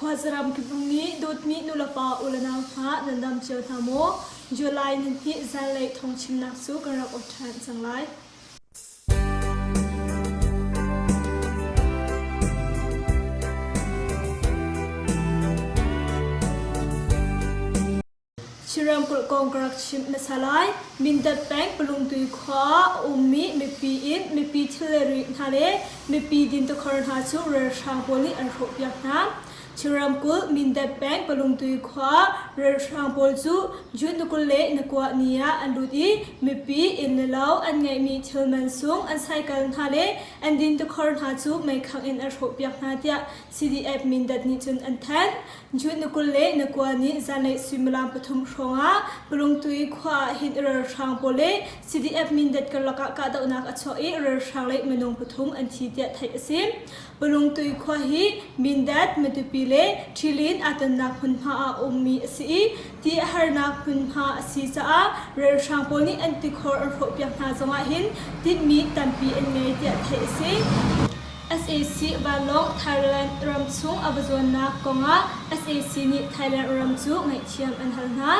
Khuazaram kipung nih dawtmi nulepa ulenau hna nan dam cio hna maw? July nihnih zanlei thawngchimnak cu kan rak awt ṭhan cang lai. Chin ramkulh kong ka rak chimh hmasa lai. Mindat peng Palungtui khua ah a ummi mipi inn, mipi thil le ri hna le mipi dintikhor hna cu ralhrang pawl nih an hrawhpiak hna. Chin ramkulh Mindat peng Palungtui khua ah ralhrang pawl cu June ni 29 ni ah an lut i mipi inn le lo an ngeihmi thil mansung an cycle hna le an dintikhor hna cu meikhangh in an hrawhpiak hna tiah CDF Mindat nih cun an thanh. June ni 29 ni zanlei suimilam pathum hrawngah Palungtui khua ah hin ralhrang pawl le CDF Mindat karlak ah kahdohnak a chuak i ralhrang lei minung pathum an thi tiah theih a si. Palungtui khua hi Mindat, Matupi le Ṭhilin aa tonnak hmunhma ah a ummi a si i ti a harnak hmunhma a si caah ralhrang pawl nih an tikhor an hrawhpiak hna zongah hin tinhmi tampi an ngei tiah theih a si. Sac vanlawng Thailand ram chung a va zuannak kongah sac nih Thailand ram cu ngaihthiam an hal hna.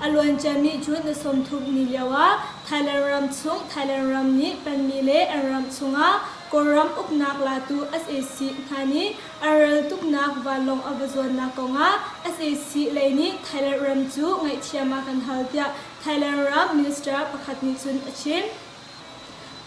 A luanciami June ni 30 ni lioah Thailand ram chung Thailand ram nih panmi le an ram chungah Kawlram uknak latu sac hna nih an ral tuknak vanlawng a va zuannak kongah sac lei nih Thailand ram cu ngaihthiam a kan hal tiah Thailand ram minister pakhat nih cun a chim.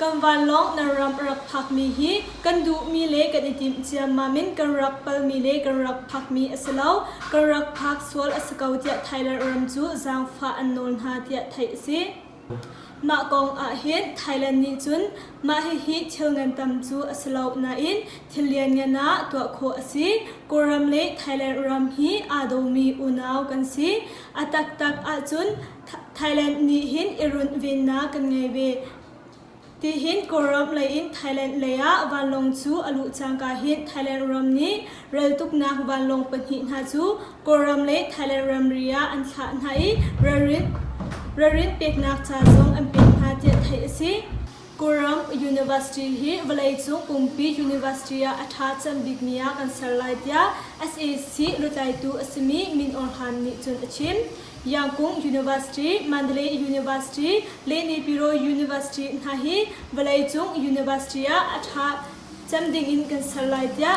Kan vanlawng nan ram a rak phakmi hi kan duhmi le kan i timh ciammam in kan rak palmi le kan rak phakmi a si lo. Kan rak phak sual a si ko tiah Thailand ram cu zaangfah an nawl hna tiah theih a si. Mah kong ahhin Thailand nih cun mah hihi thil ngan tam cu a si lo nain thil lianngan ah tuah khawh a si. Kawlram le Thailand ram hi aa dawmi unau kan si. A taktak ahcun Thailand nih hin i runvennak kan ngei ve. Tihin Kawlram lei in Thailand lei ah vanlawng cu a luh cangka hin Thailand ram nih raltuknak vanlawng pahnih hna cu Kawlram le Thailand ramri ah an thlah hna i ralrin, ralrin peknak ca zong an pek hna tiah theih a si. Kawlram University hi vawleicung pumpi university ah a ṭha cem bikmi ah kan ser lai tiah sac lutlaitu a simi Min Aung Hlaing nih cun a chim. Yangon University, Mandalay University, le Naypyidaw University hna hi vawleicung university ah a ṭha cem ding in kan ser lai tiah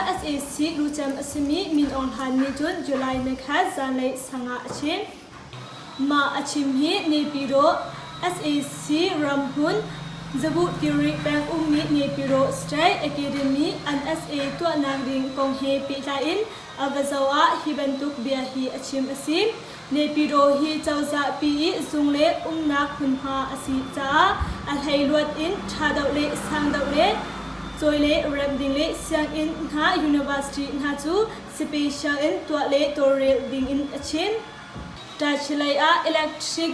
sac lucem a simi Min Aung Hlaing nih cun July nikhat zanlei sang ah a chim. Mah a chim hi Naypyidaw sac ramhmun Zabu Tiri peng ummi Naypyidaw State Academy NSA tuahnak ding kong he pehtlai in a va zoh ah hi bantuk bia hi a chim a si. Naypyidaw hi cozah pi i zung le umnak hmunhma a si caah a hleihluat in ṭha deuh le sang deuh le cawi le remh ding le sianginn hna university hna cu special in tuah le tawlrel ding in a chim. Tachileih ah electric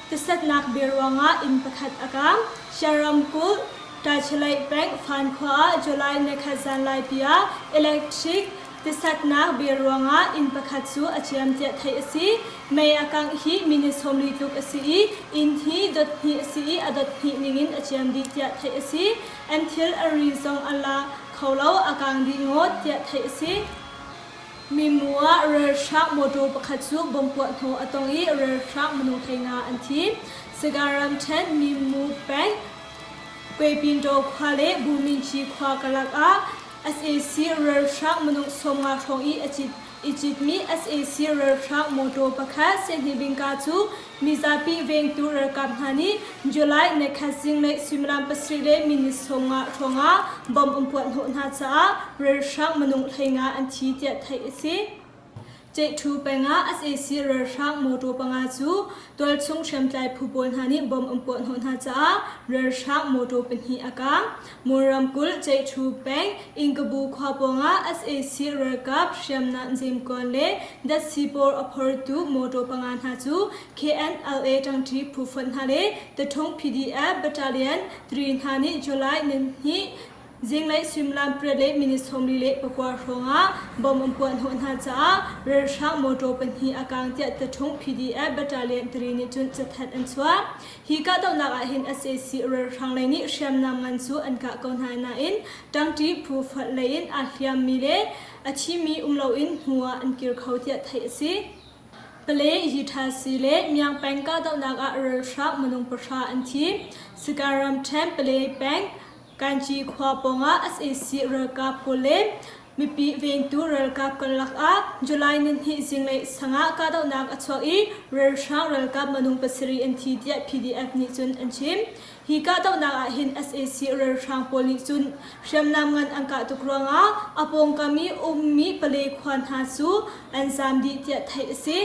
tisatnak bia ruangah inn pakhat a kaang. Shan ramkulh Tachileih peng Fan khua ah July nikhat zanlaipi ah electric tisatnak bia ruangah inn pakhat cu a ciam tiah theih a si. Mei a kangh hi minute 40 tluk a si i inn hi dot hnih a si i a dot hnih ningin a ciam dih tiah theih a si. An thil a ri zong a la kho lo, a kaang dih ngawt tiah theih a si. Mimu ah ralhrang mawṭaw pakhat cu bomb puahhnawh a tong i ralhrang minung 15 an thi. Sagaing ramṭhen Mimu peng Kwepintaw khua le Buminci khua karlak ah sac ralhrang minung 50 hrawng i a cit i citmi sac ralhrang mawṭaw pakhat Sehnibingka cu mizapi vengtu ralkap hna nih July nikhat zinglei suimilam pasarih le minute 50 hrawngah bomb an puahhnawh hna caah ralhrang minung 15 an thi tiah theih a si. Ceihṭhu peng ah sac ralhrang mawṭaw panga cu tualchung hriamtlai phu pawl hna nih bomb an puahhnawh hna caah ralhrang mawṭaw pahnih a kaang. Mon ramkulh Ceihṭhu peng Ingkabu khua pawngah sac ralkap hriamnam zemkuan le datsi pawl a phortu mawṭaw panga hna cu KNLA ṭangṭi phu fonh hna le Taṭhung PDF Battalion 3 hna nih July nihnih. Zinglei suimilam pariat le minute 49 hrawngah bomb an puah hnawh hna caah ralhrang motor pahnih a kaang tiah Taṭhung PDF Battalion 3 nih cun cathanh an chuah. Hi kahdohnak ah hin sac ralhrang lei nih hriamnam ngan cu an kah ko hna nain ṭangṭi phu fonh lei in aa hliammi le a thimi um loin hnu ah an kir kho tiah theih a si. Pale Yithasi le Myaung peng kahdohnak ah ralhrang minung pahra an thi. Sagaing ramṭhen Pale peng Kanci khua pawngah sac ralkap pawl le mipi vengtu ralkap karlak ah July nihnih zinglei sangah kahdohnak a chuak i ralhrang ralkap minung pasarih an thi tiah PDF nih cun an chim. Hi kahdohnak ah hin sac ralhrang pawl nih cun hriamnam ngan an kah tuk ruangah a pawngkam i ummi pale khua hna cu an zaam dih tiah theih a si.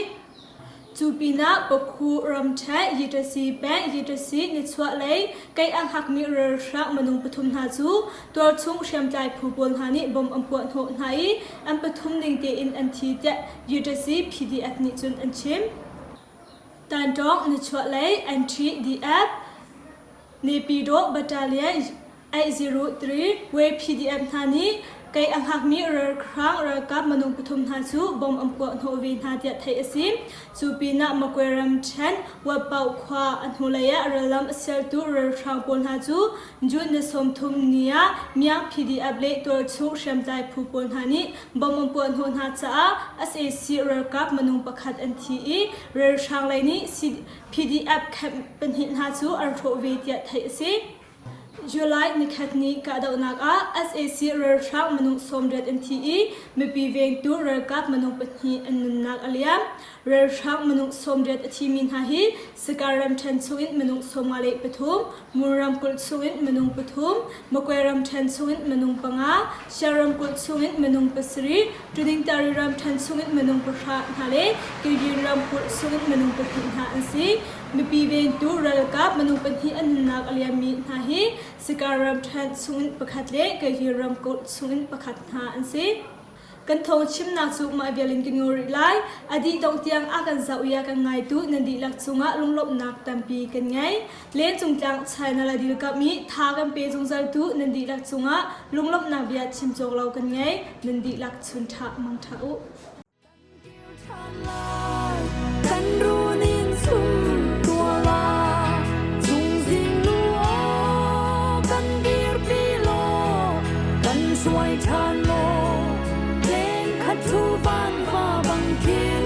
Cu pinah Pakhu ramṭhen Yitasi peng Yitasi nichuahlei kei a hngakmi ralhrang minung pathum hna cu tualchung hriamtlai phu pawl hna nih bomb an puah hnawh hna i an pathum ning tein an thi tiah Yitasi PDF nih cun an chim. Tantawng nichuahlei NTDF Naypyidaw Battalion 803 Way PDF hna nih kei a hngakmi ralhrang ralkap minung pathum hna cu bomb an puah hnawh ve hna tiah theih a si. Cu pinah Magwe ramṭhen Watpauh khua a hnulei ah rallam a sialtu ralhrang pawl hna cu June ni 30 ni ah Myaung PDF le tualchung hriamtlai phu pawl hna nih bomb an puah hnawh hna caah sac ralkap minung pakhat an thi i ralhrang lei nih PDF camp pahnih hna cu an hrawh ve tiah theih a si. July nikhat ni kahdohnak ah sac ralhrang minung 80 an thi i mipi vengtu ralkap minung pahnih an nunnak a liam. Ralhrang minung 80 a thimi hna hi Sagaing ramṭhen chungin minung 53, Mon ramkulh chungin minung pathum, Magwe ramṭhen chungin minung panga, Shan ramkulh chungin minung pasarih, Tuningtari ramṭhen chungin minung pahra hna le Kayyin ramkulh chungin minung pahnih hna an si. Mipi vengtu ralkap minung pahnih an nunnak a liammi hna hi Sagaing ramṭhen chungin pakhat le Kayyin ramkulh chungin pakhat hna an si. Kan thawng chimnak cu mah vial in kan ngol rih lai. A dih dongh tiang a kan zoh i a kan ngaitu nan dihlak cungah lunglawmhnak tampi kan ngei. Lencung tlang China la dilkamh i tha kan pe zungzaltu nan dihlak cungah lunglawmhnak bia chim cawk lo kan ngei. Nan dihlak chun ṭha mang ṭha u. Kan runin sum tuala chungzing nu aw kan dirpi law kan suai ṭhan law leng khat thu van va bang khin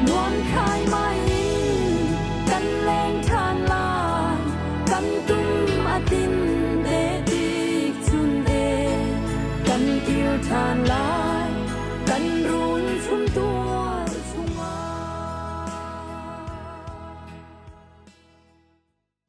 nuam khai mai in kan leng ṭhan lai kan tum a tin te tik chun e kan kir ṭhan lai kan run chum tu.